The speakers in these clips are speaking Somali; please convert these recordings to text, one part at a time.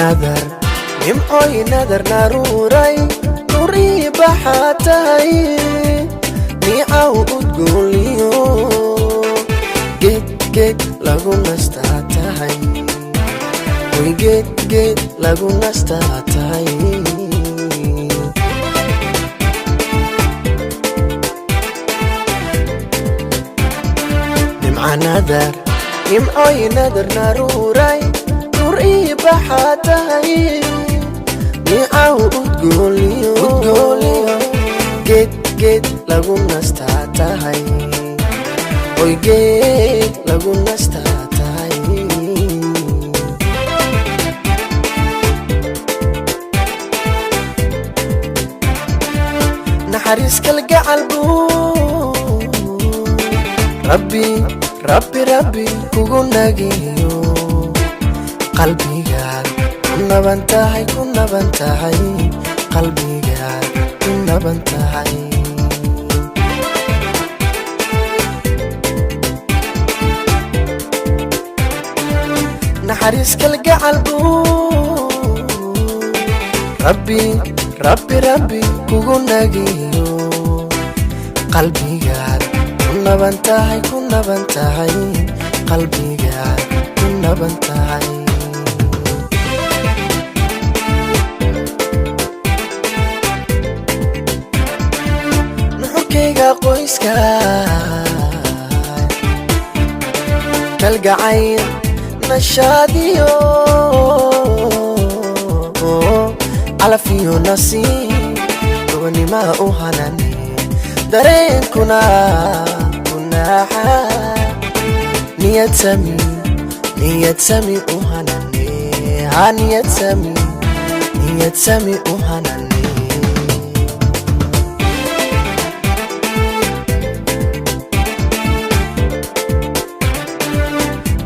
Nadar, nimcooy nadar, naruuray nurii baxaa tahay, niicaw udgoonliyo, geed geed lagu nastaa tahay, hoy geed geed lagu nastaa tahay. Nimca nadar, nimcooy nadar, naruuray nurii baxaa tahay, niicaw udgoonliyo, geed geed lagu nastaa tahay, hoy geed lagu nastaa tahay. Naxariis kalgacal buu Rabbi, Rabbi, Rabbi kugu nagiyo, qalbigaad ku naban tahay, ku naban tahay, qalbigaad ku naban tahay. Naxariis kalgacal buu Rabbi, Rabbi, Rabbi kugu nagiyo, qalbigaad ku naban tahay, ku naban tahay, qalbigaad ku naban tahay. Nuxurkayga qoyska, kalgacayl nashaadiyo, calafiyo nasiib, gobonnimaa u hanane, dareenkuna kunaaxa, niyad sami, niyad sami u hanane, ha niyad sami, niyad sami u hanane.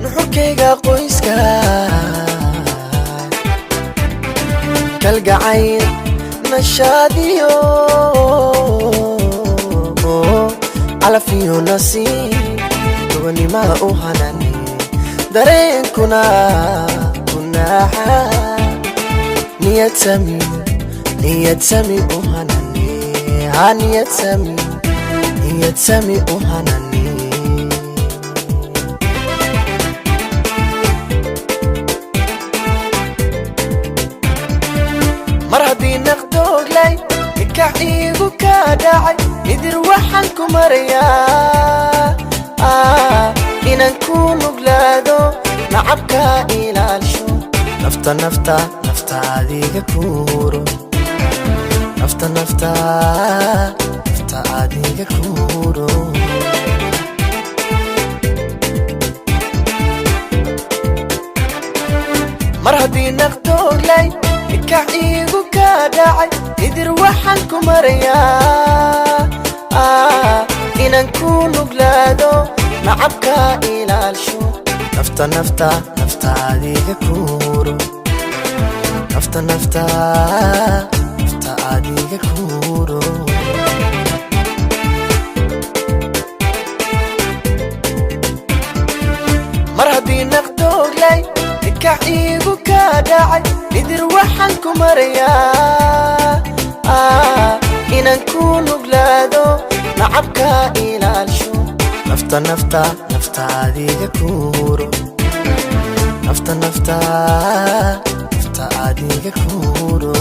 Nuxurkayga qoyska, kalgacayl nashaadiyo, calafiyo nasiib, gobonnimaa u hanane, dareenkuna kunaaxa, niyad sami, niyad sami u hanane, ha niyad sami, niyad sami u hanane. Mar haddii naqdooglay nikax iigu kaa dhacay, midir waxaan ku marayaa inaan ku nuglaado, nacabka ilaalsho, nafta, nafta, nafta adiga kuuro, nafta, nafta, nafta adiga kuuro. Mar haddii naqdooglay nikax iigu kaa dhacay, midir waxaan ku marayaa inaan ku nuglaado, nacabka ilaalsho, nafta, nafta, nafta adiga kuuro, nafta, nafta, nafta adiga kuuro. Mar haddii naqdooglay nikax iigu kaa dhacay, midir waxaan ku marayaa inaan ku nuglaado, nacabka ilaalsho, nafta, nafta, nafta adiga kuuro, nafta, nafta, nafta adiga kuuro.